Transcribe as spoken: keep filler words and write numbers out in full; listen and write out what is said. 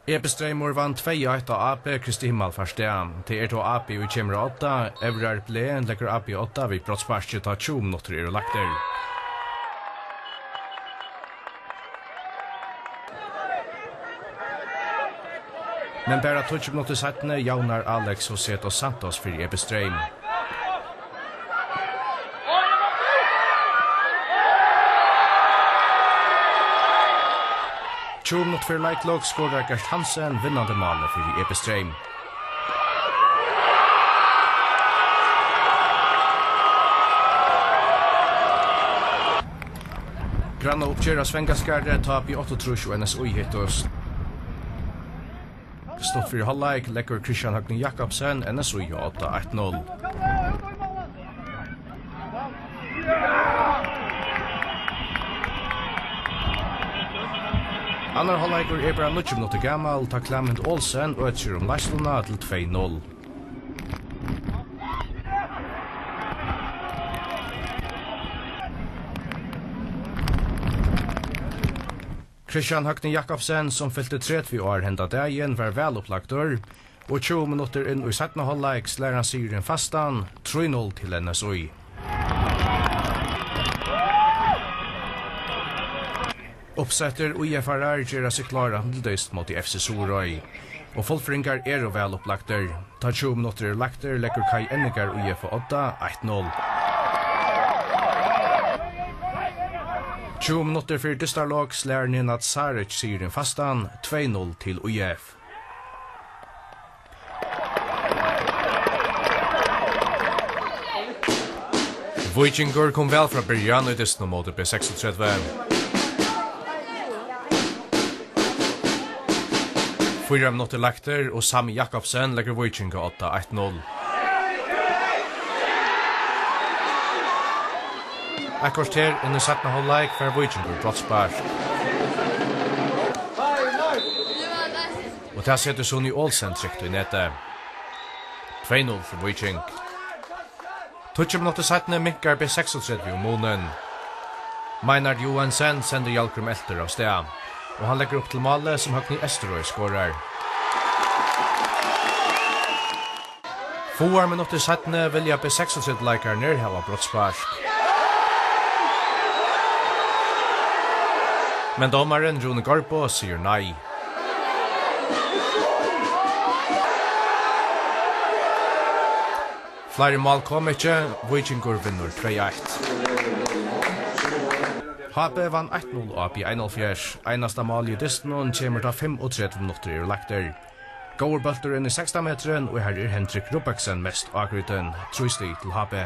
Ebi Streymur vann tvey eitt á A B Kristi Himmalsferðsdag. Tað er tó A B, ið kemur á odda. Evrar Ble leggur A B á odda við brotssparki, tá tjúgu minuttir eru lagdir. Men bara tíggju minuttir seinni javnar Alex José dos Santos fyri Ebi Streym. Tjúgu minuttir fyri leiklok skorar Gert Hansen vinnandi málið fyri Ebi Streym. Granna uppgerð á Svangaskarði, tá B áttaogtrýss og N S Í hittust. Stutt fyri hálvleik leggur Kristian Høgni Jakobsen N S Í á odda eitt null. Annar hálvleikur er bara níggju minuttir gamal, tá Klement Olsen økir um leiðsluna til tvey null. Kristian Høgni Jakobsen, sum fylti tretivu ár henda dagin, var væl upplagdur, og tjúgu minuttir inn í seinna hálvleik slær hann sigurin fastan, trý null til N S Í. Uppsettir Í F-arar gera seg klárar til dyst móti F C Suðuroy, og fullføringar eru væl upplagdir. Tá tjúgu minuttir eru lagdir, leggur Kai Ennigar Í F á odda, eitt null. Tjúgu minuttir fyri dystarlok slær Nenad Saric sigurin fastan, tvey null til Í F. Víkingur kom væl frá byrjan í dystinum móti B seksogtretivu. Fýra minuttir lagdir og Sami Jakobsen leggur Víking á odda, eitt null. Eitt korter inn í seinna hálvleik fær Víkingur brotsspark. Og tað setur Suni Olsen trygt í netið. Tvey null til Víking. Tíggju minuttir seinni minkar B seksogtretivu munin. Meinhard Johansen sendir Hjalgrím Elter av stað, og hann leggur upp til málið, sum Høgni Eysturoy skorar. Fáar minuttir seinni vilja B seksogtretivu-leikararnir hava brotsspark. Men dómarin Rúni Gorbo sigur nei. Fleiri mál koma ikki. Víkingur vinnur tvey eitt. H B vann eitt null á B einoghálvfjerðs. Einasta málið í dystinum kemur, tá fimmogtretivu minuttir eru lagdir. Góður bóltur inn í sekstan metrin, og har er Hendrik Rubeksen mest ágrýtin. Trý stig til H B.